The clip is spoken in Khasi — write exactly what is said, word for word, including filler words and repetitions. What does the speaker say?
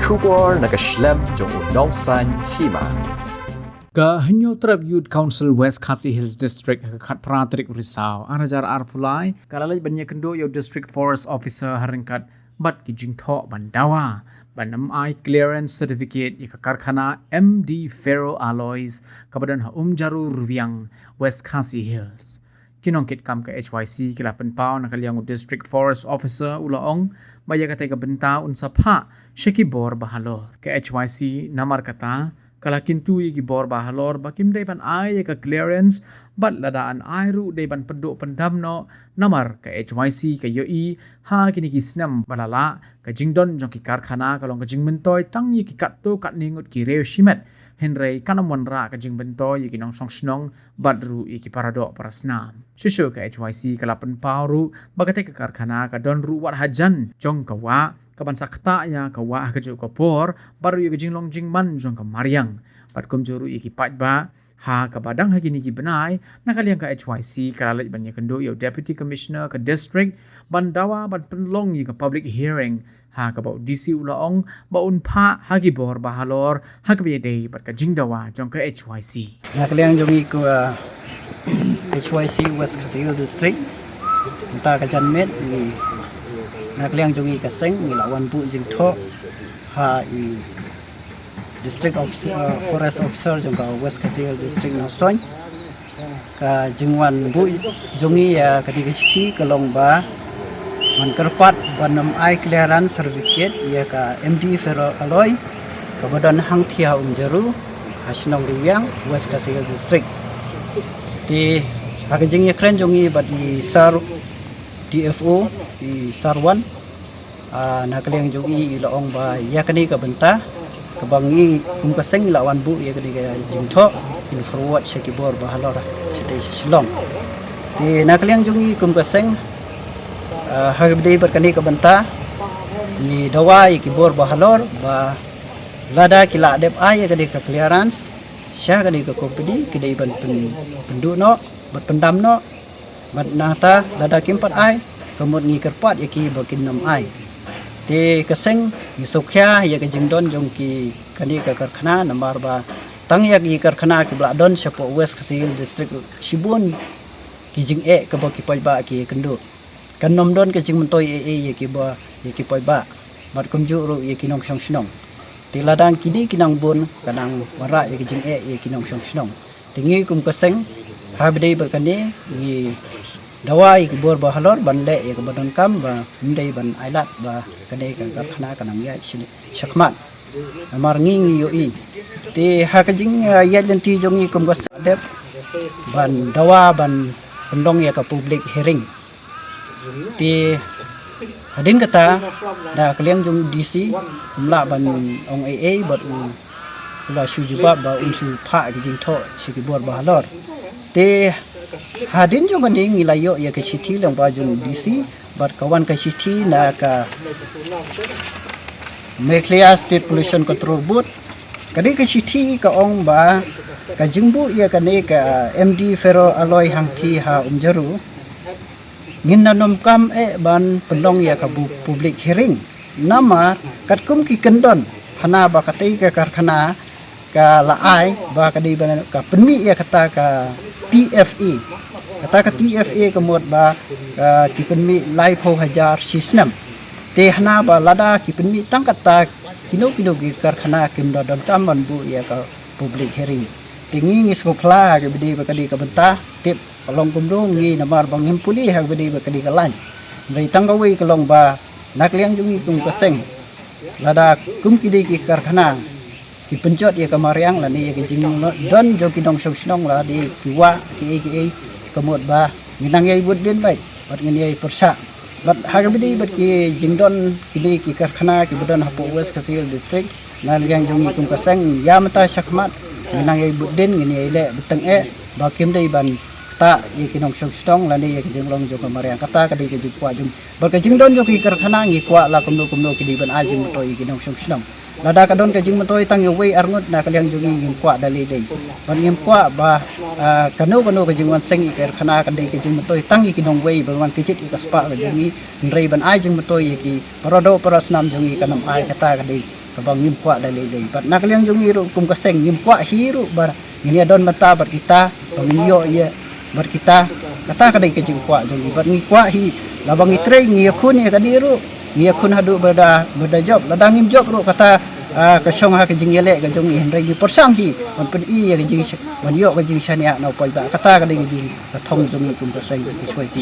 Khubor na ka shlem jong u nongsan hima. Ka Hynñiewtrep Youth Council West Khasi Hills District ha ka khatphra tarik Risaw ar hajar arphew lai ka la leit ban ïakynduh ïa u District Forest Officer ha ryngkat bad ki jingthoh ban dawa ban ym ai clearance certificate ïa ka karkhana M D Ferro Alloys kaba don ha Umjaru Rwiang, West Khasi Hills. Ki nongkitkam ka H Y C ki la pynpaw na ka liang u District Forest Officer u la ong ba ïa katei ka bynta un sa phah sha ki bor bahalor. Ka H Y C namar kata ka la kyntu ïa ki bor bahalor ba kim dei ban ai ïa ka clearance bad lada yn ai ruh dei ban pynduh pyndam noh, namar ka H Y C ka ïohi ha kine ki snem ba la lah ka jingdon jong ki karkhana ka long ka jingmyntoi tang ïa ki katto katne ngut ki riew shimet, hynrei kan ym wanrah ka jingmyntoi ïa ki nongshong shnong bad ruh ïa ki paradoh parasnam. Shuh shuh ka H Y C ka la pynpaw ruh ba katei ka karkhana ka don ruh wat hajan jong ka wah kaban sa ktah ïa ka wah ha kajuh ka por bad ruh ïa ka jinglong jingman jong ka mariang. Bad kumjuh ruh ïa ki paidbah, ha kaba dang ha kine ki bnai na ka liang ka H Y C ka la leit ban ïakynduh ïa u Deputy Commissioner ka district ban dawa ban pynlong ïa ka public hearing, ha kaba u D C u la ong ba un phah ha ki bor bahalor ha kaba ïadei bad ka jingdawa jong ka H Y C. Na ka liang jong ngi ka, uh, H Y C West Khasi Hills District, mynta ka janmiet ngi, na ka liang jong ngi ka seng ngi la wan buh jingthoh ha i District Officer, uh, Forest Officer jong ka West Khasi Hills District Nongstoiñ. Ka jingwan buh jong ngi ïa kane ka shithi ka long ba ngan kyrpad ban ym ai clearance certificate ïa ka M D Ferro Alloy kaba don hangthie ha Umjaru ha shnong Rwiang, West Khasi Hills District. Te ha ka jingïakren jong ngi bad i Sir D F O, i Sir Wan, ah, na ka liang jong i i la ong ba ïa kane ka bynta kaba ngi kum ka seng la wan buh ïa kane ka jingthoh, in forward sha ki bor bahalor shatei sha Shillong. Te na ka liang jong i kum ka seng, ah, ha kaba ïadei bad kane ka bynta ngi dawa ïa ki bor bahalor ba lada ki la dep ai ïa kane ka clearance sha kane ka company ki dei ban pyn-, pynduh noh bad pyndam noh. Bad nangta lada kim pat ai, ka mut ngi kyrpad ïa ki ba kin ym ai. Te ka seng ngi sngewkhia ïa ka jingdon jong ki kane ka karkhana namar ba tang ïa ki karkhana kiba la don shapoh West Khasi Hills District shibun ki jingeh kaba ki paidbah ki ïakynduh. Kan ym don ka jingmyntoi ei ei ïa kiba, ïa ki paidbah bad kumjuh ruh ïa ki nongshong shnong. Te lada kine ki nang bun ka nang wanrah ïa ka jingeh ïa ki nongshong shnong. Te ngi kum ka seng ha kaba ïadei bad kane ngi dawa ïa ki bor bahalor ban leh ïa kaba donkam ba ym dei ban ailad ba kane ka karkhana ka nang ïaid shi-, shakhmat. Namar ngi ngi ïohi. Te ha ka jing, ah, ïaid lynti jong ngi kum ka seng dep ban dawa ban pynlong ïa ka public hearing. Te hadien kata na ka liang jong D C um lah ban ong ei ei bad u, u la shu jubab ba un shu phah ki jingthoh sha ki bor bahalor. Te hadien jong kane ngi la ïoh ïa ka shithi lyngba jong D C bad ka wan ka shithi na ka Meghalaya State Pollution Control Board. Ka dei ka shithi ka ong ba ka jingbuh ïa kane ka M D Ferro Alloy hangthie ha Umjaru ngin ym donkam eh ban pynlong ïa ka bu-, public hearing. Namar katkum ki kyndon hana ba katei ka karkhana ka la ai ba ka dei ban ka pynmih ïa kata ka T F A. Kata ka T F A ka mut ba, ah, ki pynmih laiphew hajar shi snem. Te hana ba lada ki pynmih tang kata kino kino ki karkhana kim da donkam ban buh ïa ka public hearing. Te ngi ngi sngewphylla ha kaba ïadei bad ka dei ka bynta tip ka long kumno ngi namar ba ngim pule ha kaba ïadei bad ka dei ka lain. Hynrei tang kawei ka long ba na ka liang jong ngi kum ka seng lada kum ki dei ki karkhana ki pynjot ïa ka mariang lane ïa ka jingdon jong ki nongshong shnong lane ki wah ki ei ki ei ka mut ba ngin nang ïai bud dien bad bad ngin ïai pyrshah. Bad ha kaba ïadei bad ki jingdon kine ki karkhana kiba don hapoh West Khasi Hills District, na liang jong ngi kum ka seng ïa mynta shakhmat ngin nang ïai bud dien, ngin ïai leh bteng eh ba kim dei ban ktah ïa ki nongshong shnong lane ïa ki jinglong jong ka mariang. Kata ka dei ka jingkwah jong, bad ka jingdon jong ki karkhana ngi kwah la kumno kumno ki dei ban ai jingmyntoi ïa ki nongshong shnong. Lada ka don ka jingmyntoi tang ïa wei ar ngut na ka liang jong ngi ngim kwah da lei lei. Bad ngim kwah ba, ah, kano kano ka jingwan seng ïa ka karkhana ka dei ka jingmyntoi tang ïa ki nongwei ban wan kjit ïa ka spah ka jong ngi. Hynrei ban ai jingmyntoi ïa ki para doh para snam jong ngi kan ym ai. Kata ka dei Ba ngim kwah da lei lei. Bad na ka liang jong ngi ruh kum ka seng ngim kwah hi ruh ba ngin ïa don mynta bad kita, ba ngin ïoh ïa bad kita. Kata ka dei ka jingkwah jong ngi. Bad ngi kwah hi, lada ba ngi trei ngi ïakhun ïa kane ruh, ngi ïakhun haduh ba da, ba da jop. Lada ngim jop ruh kata, ah, ka shong ha ka jingïaleh ka jong ngi, hynrei ngi pyrshang hi ban pyni ïa ka jing, ban ïoh ka jingshaniah na u paidbah. Kata ka dei ka jing, ka thong jong ngi kum ka seng H Y C.